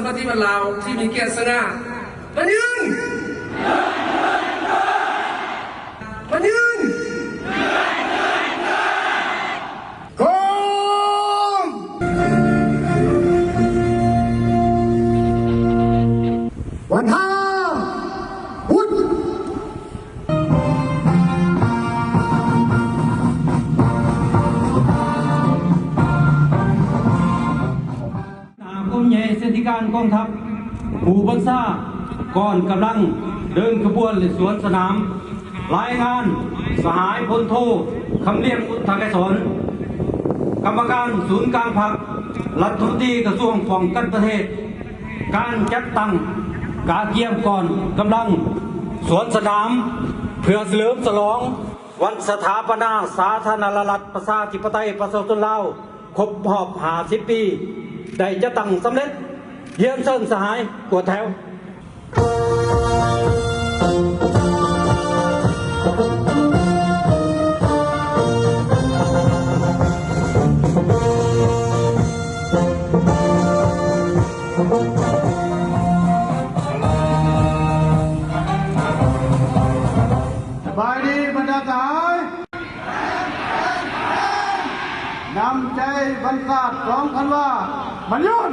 ປະຕິວັດລາວທີ່ມີກຽດສະຫງ່າ ໝັ້ນຍືນ! ໝັ້ນຍືນ! ໂກງ! ວັນທາ ວຸດ! ຫາກົມໃຫຍ່ເສນທິການກອງທັບ ຜູ້ບັນຊາກອນກຳລັງເດີນຂະບວນ ແລະ ສວນສະໜາມ. ລາຍງານ ສະຫາຍພົນໂທ ຄຳລຽງ ອຸດທະໄກສອນ ກຳມະການສູນກາງພັກ, ລັດຖະມົນຕີກະຊວງປ້ອງກັນປະເທດ. ການຈັດຕັ້ງກະກຽມກອນກຳລັງສວນສະໜາມ ເພື່ອສະເຫຼີມສະຫຼອງວັນສະຖາປະນາສາທາລະນະລັດ ປະຊາທິປະໄຕ ປະຊາຊົນລາວ ຄົບຮອບຫ້າສິບປີ ໄດ້ຈັດຕັ້ງສຳເລັດ. ຮຽນເຊີນສະຫາຍກວດແຖວ. ສະບາຍດີບັນດາສະຫາຍ. ນ້ຳໃຈວັນຊາດສອງທັນວາ ໝັ້ນຍືນ!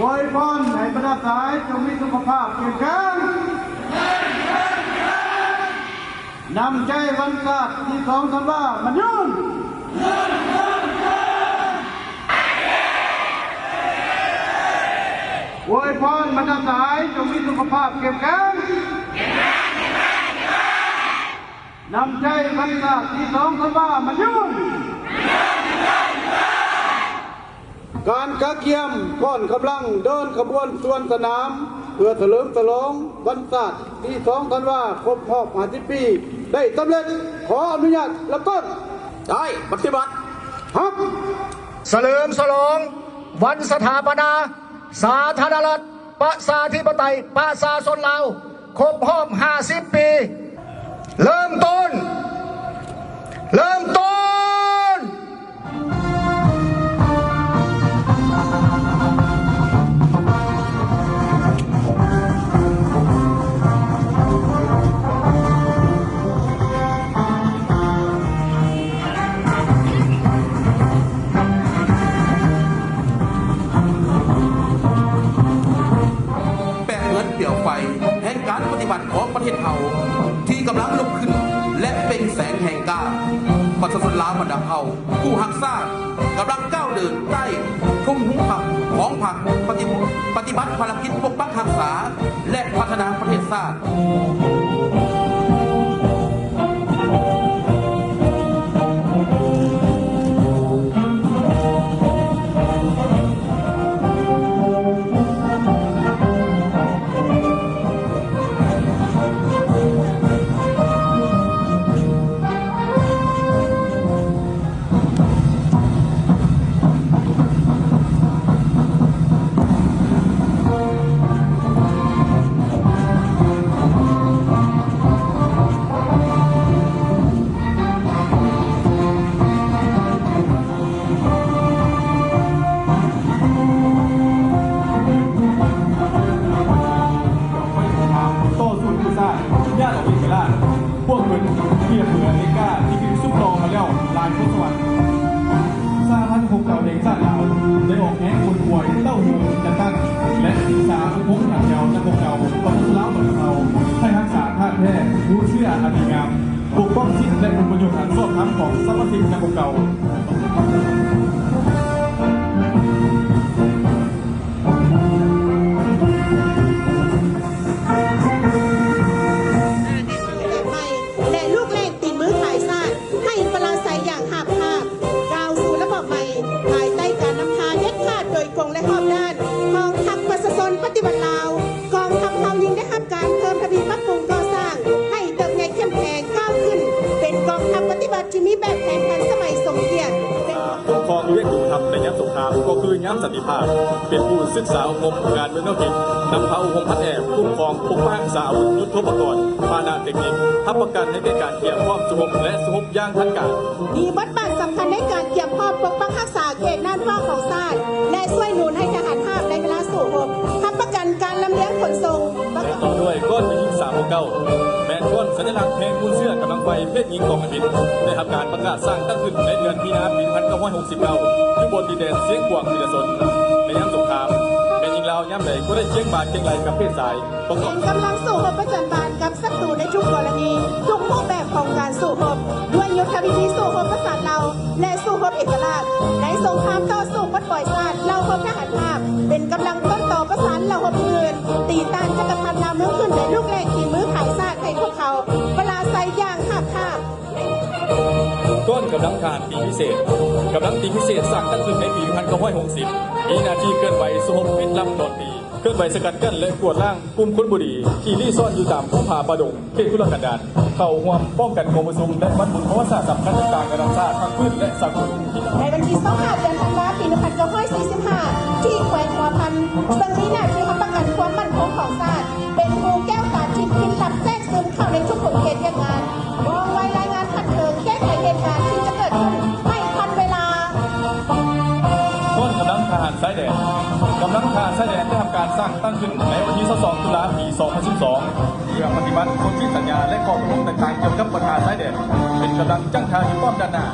ອວຍພອນໃຫ້ບັນດາສາຍຈົ່ງມີສຸຂະພາບເຂັ້ມແຂງ. ນ້ຳໃຈວັນຊາດທີສອງທັນວາ ໝັ້ນຍືນ! ອວຍພອນບັນດາສາຍຈົ່ງມີສຸຂະພາບເຂັ້ມແຂງ. ນ້ຳໃຈວັນຊາດທີສອງທັນວາ ໝັ້ນຍືນ! ການກະກຽມກ້ອນກຳລັງເດີນຂະບວນສວນສະໜາມ ເພື່ອສະເຫຼີມສະຫຼອງວັນຊາດທີສອງທັນວາ ຄົບຮອບຫ້າສິບປີ ໄດ້ສຳເລັດ. ຂໍອະນຸຍາດເລີ່ມຕົ້ນ. ໄດ້ ປະຕິບັດ. ຮັບ. ສະເຫຼີມສະຫຼອງວັນສະຖາປະນາ ສາທາລະນະລັດ ປະຊາທິປະໄຕ ປະຊາຊົນລາວ ຄົບຮອບຫ້າສິບປີ. ເລີ່ມຕົ້ນ! ເລີ່ມຕົ້ນ! ແປບເໝືອນປຽວໄຟແຫ່ງການປະຕິວັດຂອງປະເທດເຮົາ ທີ່ກຳລັງລຸກຂຶ້ນ ແລະ ເປັ່ງແສງແຮງກ້າ. ປະຊາຊົນລາວບັນດາເຜົ່າ ຜູ້ຮັກຊາດ ກຳລັງກ້າວເດີນໃຕ້ ທຸ່ມຮຸງພັກຂອງພັກ ປະຕິ ປະຕິບັດພາລະກິດປົກປັກຮັກສາ ແລະ ພັດທະນາປະເທດຊາດ. ຕໍ່ສູ້ກູ້ຊາດ ຍາດອອກເອກະລາດ ພວກເພິ່ນປຽບເໝືອນເອກາທີ່ຖືກຊຸກຕໍ່ມາແລ້ວຫຼາຍທົດສະວັດ. ສະຫະພັນນັກຮົບເກົ່າແຫ່ງຊາດລາວ ໄດ້ອອກແຮງຂົນຂວາຍເຕົ້າເຮີຈັດຕັ້ງ ແລະ ສຶກສາອົບຮົມຂັດແຖວນັກຮົບເກົ່າ ປະຊາຊົນລາວບັນດາເຜົ່າ ໃຫ້ຮັກສາທາດແທ້ ຮູ້ເຊື້ອອັນດີງາມ ປົກປ້ອງສິດ ແລະ ຜົນປະໂຫຍດອັນຊອບທຳຂອງສະມາຊິກນັກຮົບເກົ່າ. ແບບໃໝ່ ແລະ ລູກແລ້ງຕີນມືຂາຍຊາດ ໃຫ້ປະລາໄຊຢ່າງຫາບຄາບ ກ້າວສູ່ລະບອບໃໝ່ ພາຍໃຕ້ການນຳພາເດັດຂາດໂດຍກົງ ແລະ ຮອບດ້ານຂອງພັກປະຊາຊົນປະຕິວັດລາວ. ກອງທັບເຮົາຍິ່ງໄດ້ຮັບການເພີ່ມທະວີປັບປຸງກໍ່ສ້າງໃຫ້ເຕີບໃຫຍ່ເຂັ້ມແຂງ ກ້າວຂຶ້ນເປັນກອງທັບປະຕິວັດທີ່ມີແບບແຜນທັນສະໄໝສົມກຽດ ໃນຍາມສົງຄາມກໍຄືຍາມສັນຕິພາບ, ເປັນຜູ້ສຶກສາອົບຮົມການເມືອງແນວຄິດ, ນຳພາອົບຮົມພັດແອບ, ຄຸ້ມຄອງ, ປົກປັກຮັກສາອາວຸດຍຸດໂທປະກອນ, ພາຫະນະເຕັກນິກ, ຮັບປະກັນໃຫ້ແກ່ການກຽມພ້ອມສູ້ຮົບ ແລະ ສູ້ຮົບຢ່າງທັນການ. ມີບົດບາດສຳຄັນໃນການກຽມພ້ອມປົກປັກຮັກສາເຂດນ່ານຟ້າຂອງຊາດ ແລະ ຊ່ວຍໜູນໃຫ້ທະຫານຮາບໃນເວລາສູ້ຮົບ, ຮັບປະກັນການລຳລຽງຂົນສົ່ງ. ແລະ ຕໍ່ດ້ວຍກ້ອນແມ່ຍິງສາມຫົກເກົ້າ ແມ່ນກ້ອນສັນຍະລັກແຫ່ງມູນເຊື້ອກຳລັງໄຟເພດຍິງກອງກະຖິນ ໄດ້ຮັບການປະກາດສ້າງຕັ້ງຂຶ້ນໃນເດືອນມີນາປີໜຶ່ງພັນເກົ້າຮ້ອຍຫົກສິບເກົ້າ ຢູ່ບົນດິນແດນຊຽງຂວາງ ວິລະຊົນ. ໃນຍາມສົງຄາມ, ແມ່ຍິງລາວຍາມໃດກໍໄດ້ຄຽງບ່າຄຽງໄຫຼ່ກັບເພດຊາຍ ປະກອບ ເປັນກຳລັງສູ້ຮົບປະຈັນບານກັບສັດຕູໃນທຸກກໍລະນີ, ທຸກຮູບແບບຂອງການສູ້ຮົບ, ດ້ວຍຍຸດທະວິທີສູ້ຮົບປະສານເຫຼົ່າ ແລະ ສູ້ຮົບເອກະລາດ. ໃນສົງຄາມຕໍ່ສູ້ປົດປ່ອຍຊາດ, ເຫຼົ່າຮົບທະຫານພາບ ເປັນກຳລັງຕົ້ນຕໍປະສານເຫຼົ່າຮົບອື່ນ, ຕີຕ້ານຈັກກະພັດລາວເມືອງຂຶ້ນ ແລະ ລູກແລ້ງຕີມືຂາຍຊາດໃຫ້ພວກເຂົາປະລາໄຊຢ່າງຮາບຄາບ. ກ້ອນກຳລັງທະຫານຕີພິເສດ. ກຳລັງຕີພິເສດສ້າງຕັ້ງຂຶ້ນໃນປີໜຶ່ງພັນເກົ້າຮ້ອຍຫົກສິບ ມີໜ້າທີ່ເຄື່ອນໄຫວສູ້ຮົບປິດລຳຕອນຕີ, ເຄື່ອນໄຫວສະກັດກັ້ນ ແລະ ກວດລ້າງກຸ່ມຄົນບໍ່ດີທີ່ລີ້ຊ່ອນຢູ່ຕາມພູຜາປ່າດົງ ເຂດທຸລະກັນດານ ເຂົ້າຮ່ວມປ້ອງກັນກອງປະຊຸມ ແລະ ວັນບຸນປະຫວັດສາດສຳຄັນຕ່າງໆ ລະດັບຊາດ, ພາກພື້ນ ແລະ ສາກົນ. ໃນວັນທີຊາວຫ້າ ເດືອນທັນວາ ປີໜຶ່ງພັນເກົ້າຮ້ອຍສີ່ສິບຫ້າ ທີ່ແຂວງຫົວພັນ ເຊິ່ງມີໜ້າທີ່ຮັບປະກັນຄວາມໝັ້ນຄົງຂອງຊາດ, ເປັນຮູແກ້ວຕາທິບປິ່ນລັບແຊກຊຶມເຂົ້າໃນທຸກຂົງເຂດວຽກງານ, ວ່ອງໄວລາຍງານຂັ້ນເທິງ, ແກ້ໄຂເຫດການທີ່ຈະເກີດຂຶ້ນໃຫ້ທັນເວລາ. ປ້ອນກຳລັງທະຫານຊາຍແດນ. ກຳລັງທະຫານຊາຍແດນໄດ້ຮັບການສ້າງຕັ້ງຂຶ້ນໃນວັນທີຊາວສອງ ຕຸລາ ປີສອງພັນສິບສອງ ເພື່ອປະຕິບັດສົນທິສັນຍາ ແລະ ຂໍ້ຕົກລົງຕ່າງໆ ກ່ຽວກັບບັນຫາຊາຍແດນ, ເປັນກຳລັງຈັ້ງທ່າຢູ່ປ້ອມດ້ານໜ້າ.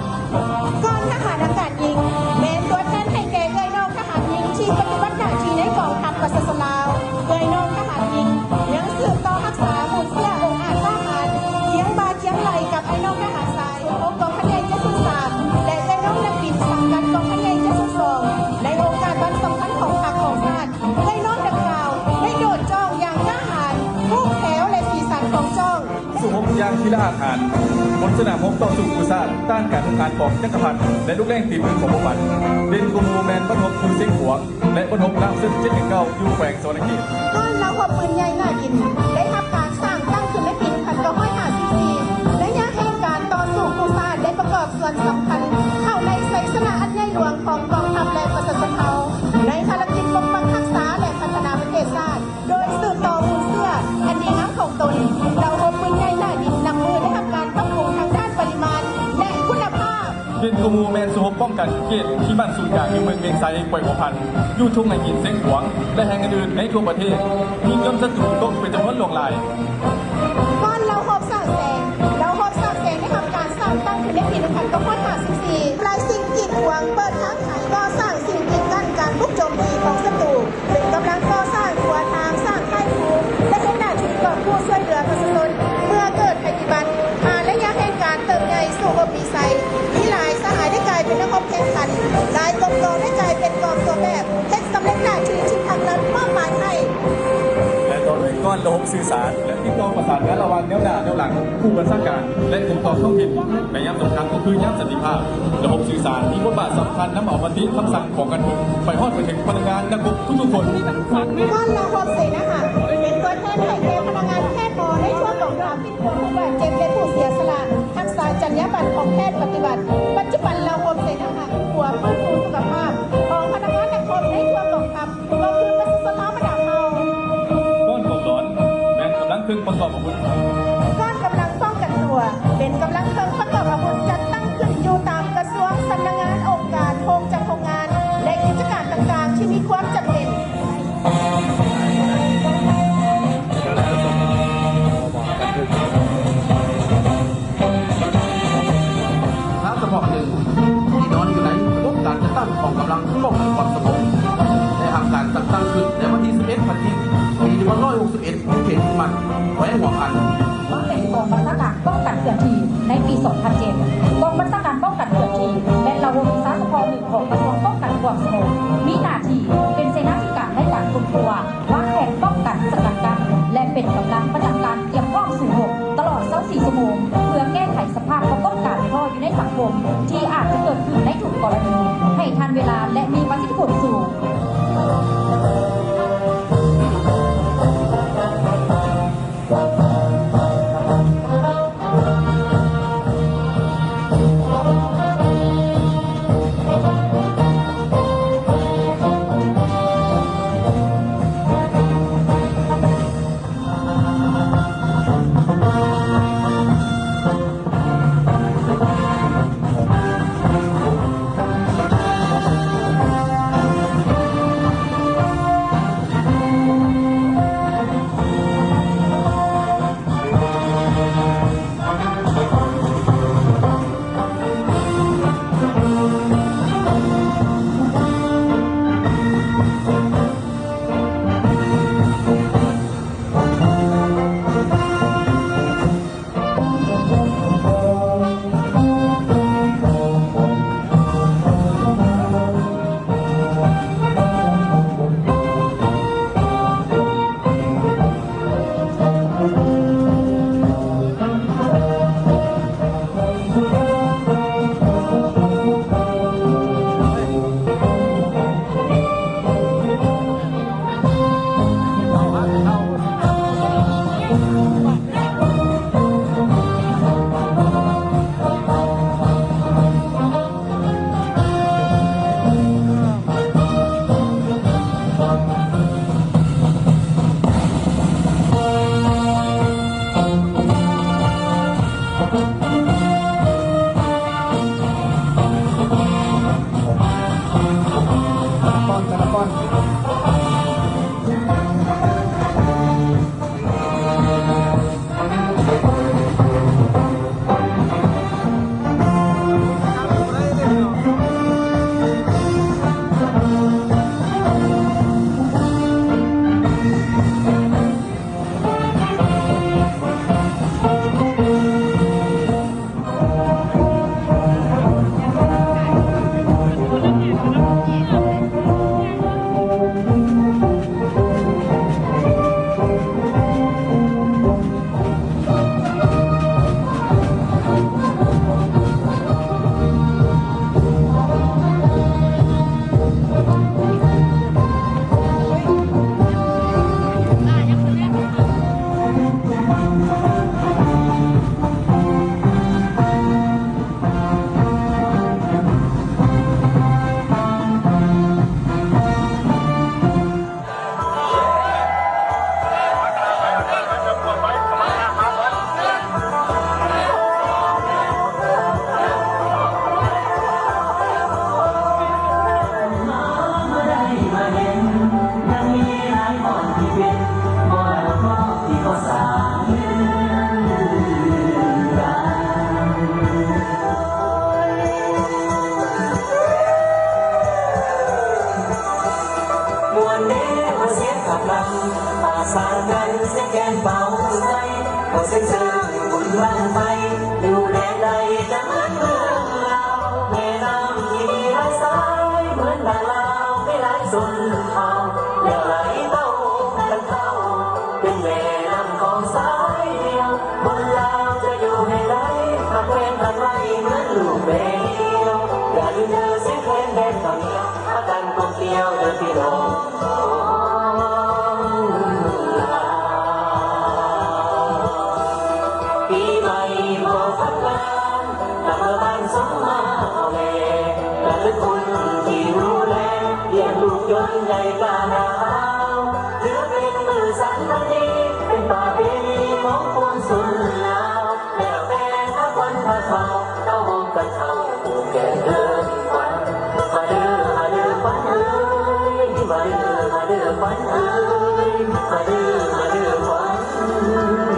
ກອງທະຫານອາກາດຍິງ ແມ່ນຕົວແທນໃຫ້ແກ່ເອື້ອຍນ້ອງທະຫານຍິງທີ່ປະຕິບັດໜ້າທີ່ໃນກອງທັບປະຊາຊົນລາວ. ເອື້ອຍນ້ອງທະຫານຍິງຍັງສືບຕໍ່ຮັກສາມູນເຊື້ອອົງອາດກ້າຫານ, ຄຽງບ່າຄຽງໄຫຼ່ກັບເອື້ອຍນ້ອງທະຫານຊາຍ ຂອງກອງພັນໃຫຍ່ເຈັດສູນສາມ ແລະ ເອື້ອຍນ້ອງນັກບິນສັງກັດກອງພັນໃຫຍ່ເຈັດສູນສອງ ໃນໂອກາດວັນສຳຄັນຂອງພັກຂອງຊາດ. ເອື້ອຍນ້ອງດັ່ງກ່າວໄດ້ໂດດຈ້ອງຢ່າງກ້າຫານ, ຮູບແຖວ ແລະ ສີສັນຂອງຈ້ອງ ສູ້ຮົບຢ່າງທີລະອາດຫານ, ບົນສະໜາມຮົບຕໍ່ສູ້ກູ້ຊາດ, ຕ້ານການຮຸກຮານຂອງຈັກກະພັດ ແລະ ລູກແລ້ງຕີມືຂອງພວກມັນ. ເດັ່ນກວ່າໝູ່ແມ່ນບັ້ນຮົບຢູ່ຊຽງຂວາງ ແລະ ບັ້ນຮົບລາວເຊິ່ງເຈັດໜຶ່ງເກົ້າ ຢູ່ແຂວງສະຫວັນນະເຂດ. ກ້ອນເລົ່າຮົບປືນໃຫຍ່ໜ້າດິນ ໄດ້ຮັບການສ້າງຕັ້ງຂຶ້ນໃນປີໜຶ່ງພັນເກົ້າຮ້ອຍຫ້າສິບສີ່. ໄລຍະແຫ່ງການຕໍ່ສູ້ກູ້ຊາດໄດ້ປະກອບສ່ວນສຳຄັນເຂົ້າໃນໄຊຊະນະອັນໃຫຍ່ຫຼວງຂອງກອງທັບ ແລະ ປະຊາຊົນເຜົ່າ ໃນພາລະກິດປົກປັກຮັກສາ ແລະ ພັດທະນາປະເທດຊາດ. ໂດຍສືບຕໍ່ມູນເຊື້ອອັນດີງາມຂອງຕົນ, ເລົ່າຮົບປືນໃຫຍ່ໜ້າດິນນັບມື້ໄດ້ຮັບການປັບປຸງທາງດ້ານປະລິມານ ແລະ ຄຸນນະພາບ. ເດັ່ນກວ່າໝູ່ແມ່ນສູ້ຮົບປ້ອງກັນເຂດທີ່ບ້ານສູນກາງຢູ່ເມືອງວຽງໄຊ ແຂວງຫົວພັນ, ຢູ່ທົ່ງໄຮ່ຫີນຊຽງຂວາງ ແລະ ແຫ່ງອື່ນໆໃນທົ່ວປະເທດ, ຍິງຍົນສັດຕູຕົກເປັນຈຳນວນຫຼວງຫຼາຍ. ກ້ອນເລົ່າຮົບສາງແສງ. ເລົ່າຮົບສາງແສງໄດ້ຮັບການສ້າງຕັ້ງຂຶ້ນໃນປີໜຶ່ງພັນເກົ້າຮ້ອຍຫ້າສິບສີ່. ຫຼາຍສິ່ງກີດຂວາງເປີດທາງໃຫ້ກໍ່ສ້າງສິ່ງກີດກັ້ນການບຸກໂຈມຕີຂອງສັດຕູ. ເປັນກຳລັງກໍ່ສ້າງຂົວທາງ, ສ້າງຄ້າຍຄູ ແລະ ເຮັດໜ້າທີ່ກອບກູ້ຊ່ວຍເຫຼືອປະຊາຊົນເມື່ອເກີດໄພພິບັດ. ຫາໄລຍະແຫ່ງການເຕີບໃຫຍ່ສູ່ຮົບມີໄຊ, ມີຫຼາຍສະຫາຍໄດ້ກາຍເປັນນັກຮົບແຂ່ງຂັນ, ຫຼາຍກົມກອງໄດ້ກາຍເປັນກອງຕົວແບບ, ເຮັດສຳເລັດໜ້າທີ່ທີ່ພັກລັດມອບໝາຍໃຫ້. ແລະ ຕໍ່ດ້ວຍກ້ອນລະບົບສື່ສານ ແລະ ຕິດຕໍ່ປະສານງານລະຫວ່າງແນວໜ້າແນວຫຼັງ, ຜູ້ບັນຊາການ ແລະ ອົງກອນທ້ອງຖິ່ນ. ໃນຍາມສົງຄາມກໍຄືຍາມສັນຕິພາບ, ລະບົບສື່ສານມີບົດບາດສຳຄັນນຳເອົາມະຕິຄຳສັ່ງຂອງການເມືອງ ໄປຮອດໄປເຖິງພະນັກງານນັກຮົບທຸກໆຄົນ. ກ້ອນເລົ່າຮົບເສນາຫານ ເປັນຕົວແທນໃຫ້ແກ່ພະນັກງານແພດໝໍໃນທົ່ວກອງທັບ, ຜູ້ບາດເຈັບ ແລະ ຜູ້ເສຍສະຫຼະ, ຮັກສາຈັນຍາບັນຂອງແພດປະຕິບັດ. ປັດຈຸບັນເລົ່າຮົບເສນາຫານ ຫົວຟື້ນຟູສຸຂະພາບຂອງພະນັກງານນັກຮົບໃນທົ່ວກອງທັບ ກໍຄືປະຊາຊົນລາວບັນດາເຜົ່າ. ກ້ອນກອງຫຼອນ ແມ່ນກຳລັງເຄື່ອງປະກອບອາວຸດ. ກ້ອນກຳລັງປ້ອງກັນຕົວ ເປັນກຳລັງເຄື່ອງປະກອບອາວຸດ ຈັດຕັ້ງຂຶ້ນຢູ່ຕາມກະຊວງ, ສຳນັກງານ, ອົງການ, ໂຮງຈັກໂຮງງານ ແລະ ກິດຈະການຕ່າງໆທີ່ມີຄວາມຈຳເປັນ. ທາງສະເພາະໜຶ່ງ ທີ່ນອນຢູ່ໃນລະບົບການຈັດຕັ້ງຂອງກຳລັງປ້ອງກັນຄວາມສະຫງົບ ໄດ້ຮັບການຈັດຕັ້ງຂຶ້ນໃນວັນທີສິບເອັດ ພັນທີ ປີໜຶ່ງພັນເກົ້າຮ້ອຍຫົກສິບເອັດ ຢູ່ເຂດທີ່ມັນ ແຂວງຫົວພັນ. ຕັ້ງແຕ່ກອງບັນຊາການປ້ອງກັນເຄື່ອນທີ່ໃນປີສອງພັນເຈັດ. ກອງບັນຊາການປ້ອງກັນເຄື່ອນທີ່ ແມ່ນລະບົບວິຊາສະເພາະໜຶ່ງຂອງກະຊວງປ້ອງກັນຄວາມສະຫງົບ, ມີໜ້າທີ່ເປັນເສນາທິການໃນການຄົ້ນຄວ້າ, ວາງແຜນປ້ອງກັນ, ສະກັດກັ້ນ ແລະ ເປັນກຳລັງປະຈຳການກຽມພ້ອມສູ້ຮົບຕະຫຼອດຊາວສີ່ຊົ່ວໂມງ ເພື່ອແກ້ໄຂສະພາບປາກົດການທີ່ພໍ້ຢູ່ໃນສັງຄົມທີ່ອາດຈະເກີດຂຶ້ນໃນທຸກກໍລະນີ ໃຫ້ທັນເວລາ ແລະ ມີປະສິດທິຜົນສູງ. ສານກັນສຽງແຄນເປົ່າໃສ່ ເອົາສຽງເຊີນບຸນບັ້ງໄຟ ຢູ່ແດນໃດກະເໝືອນເມືອງລາວ ແມ່ນ້ຳທີ່ມີຫຼາຍສາຍ ເໝືອນດັ່ງລາວມີຫຼາຍຊົນເຜົ່າ ແລ້ວໄຫຼເຕົ້າກັນເຂົ້າ ເປັນແມ່ນ້ຳຂອງສາຍດຽວ ຄົນລາວຈະຢູ່ແຫ່ງໃດ ຮັກແຄນກັນໄວ້ເໝືອນລູກແມ່ດຽວ ຢ່າລືມເດີສຽງແຄນແດນເຂົ້າໜຽວ ພາກັນກົມກຽວເດີພີ່ນ້ອງ ປີໃໝ່ບໍ່ພັກງານ ກັບເມືອບ້ານສົມມາພໍ່ແມ່ ລະລຶກຄຸນທີ່ດູແລ ລ້ຽງລູກຈົນໃຫຍ່ກ້າໜາວ ຖືເປັນມື້ສັນວັນດີ ເປັນປະເພນີຂອງປວງຊົນລາວ ແລ້ວແຕ່ນະຄອນພະເຂົ້າ ເຕົ້າໂຮມກັນເຂົ້າ ປູກແກນເດີນຂວັນ ມາເດີ ມາເດີຂວັນເອີຍ ມາເດີ ມາເດີຂວັນເອີຍ ມາເດີ ມາເດີຂວັນເອີຍ.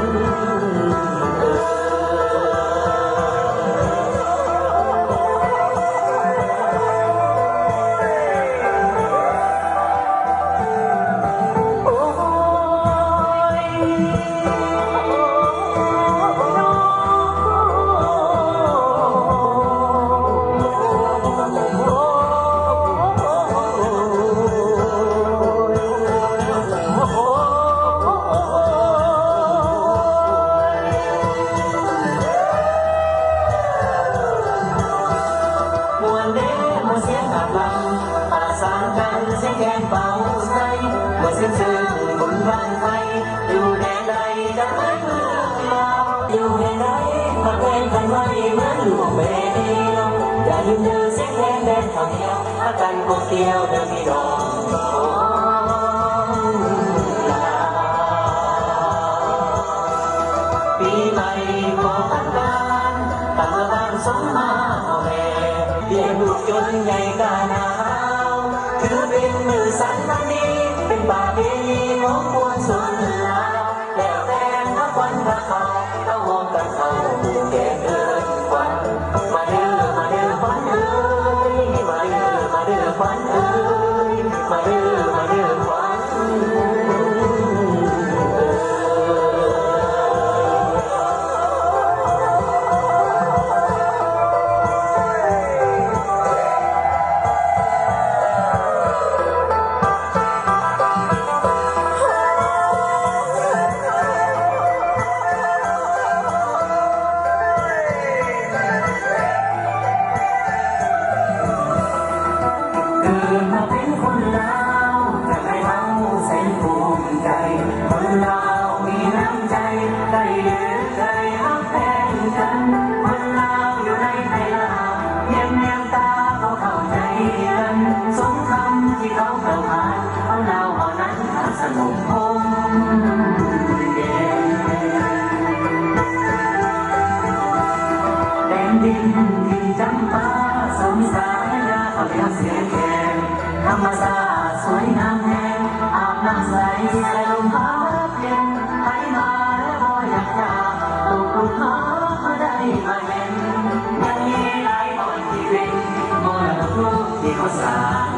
ມ່ວນເດ້ ມ່ວນສຽງອັບລຳ ປະສານກັນສຽງແຄນເປົ່າໃສ່ ເມື່ອເສຍງເຊີນບຸນບັ້ງໄຟ ຢູ່ແດນໃດກະເໝືອນເມືອງລາວ ຢູ່ແດນໃດມາແຄນກັນໄວ້ເໝືອນລູກແມ່ດຽວ ຢ່າລືມເດີສຽງແຄນແດນເຂົ້າໜຽວ ພາກັນກົມກຽວເດີພີ່ນ້ອງ ປີໃໝ່ບໍ່ພັກງານ ຕາມເມືອບ້ານສົມມາພໍ່ແມ່ ລ້ຽງລູກຈົນໃຫຍ່ກ້າໜາວ ຖືເປັນມື້ສັນວັນດີ ເປັນປະເພນີຂອງປວງຊົນລາວ ແລ້ວແຕ່ນະຄອນພະເຂົ້າ ເຕົ້າໂຮມກັນເຂົ້າ ປູກແກນເດີນຂວັນ ມາເດີ ມາເດີຂວັນເອີຍ ມາເດີ ມາເດີຂວັນເອີຍ ມາເດີ ມາເດີຂວັນເອີຍ. ເກີດມາເປັນຄົນລາວ ຈະໃຫ້ເຮົາແສນພູມໃຈ ຄົນລາວມີນ້ຳໃຈ ໄດ້ເດີນໄດ້ຮັກແພງກັນ ຄົນລາວຢູ່ໃນໄທລາວ ແນມແນມຕາກໍເຂົ້າໃຈກັນ ສົມຄຳທີ່ເຂົາເຂົ້າຂານ ເຮົາລາວເຮົານັ້ນ ສະຫງົບຮົ່ມເຢັນ ແດນດິນຖິ່ນຈຳປາ ສົມສາຍາກໍເປັນເສດແດນ ທຳມະຊາດສວຍງາມແຮງ ອາບນ້ຳໃສ ສາຍລົມພັດເຢັນ ໃຜມາແລ້ວບໍ່ຢາກຈາກ ຕົກລຸມຮັກເມື່ອໄດ້ມາເຫັນ ຍັງມີຫຼາຍບ່ອນທີ່ເປັນ ມໍລະດົກໂລກທີ່ເຂົາສ້າງ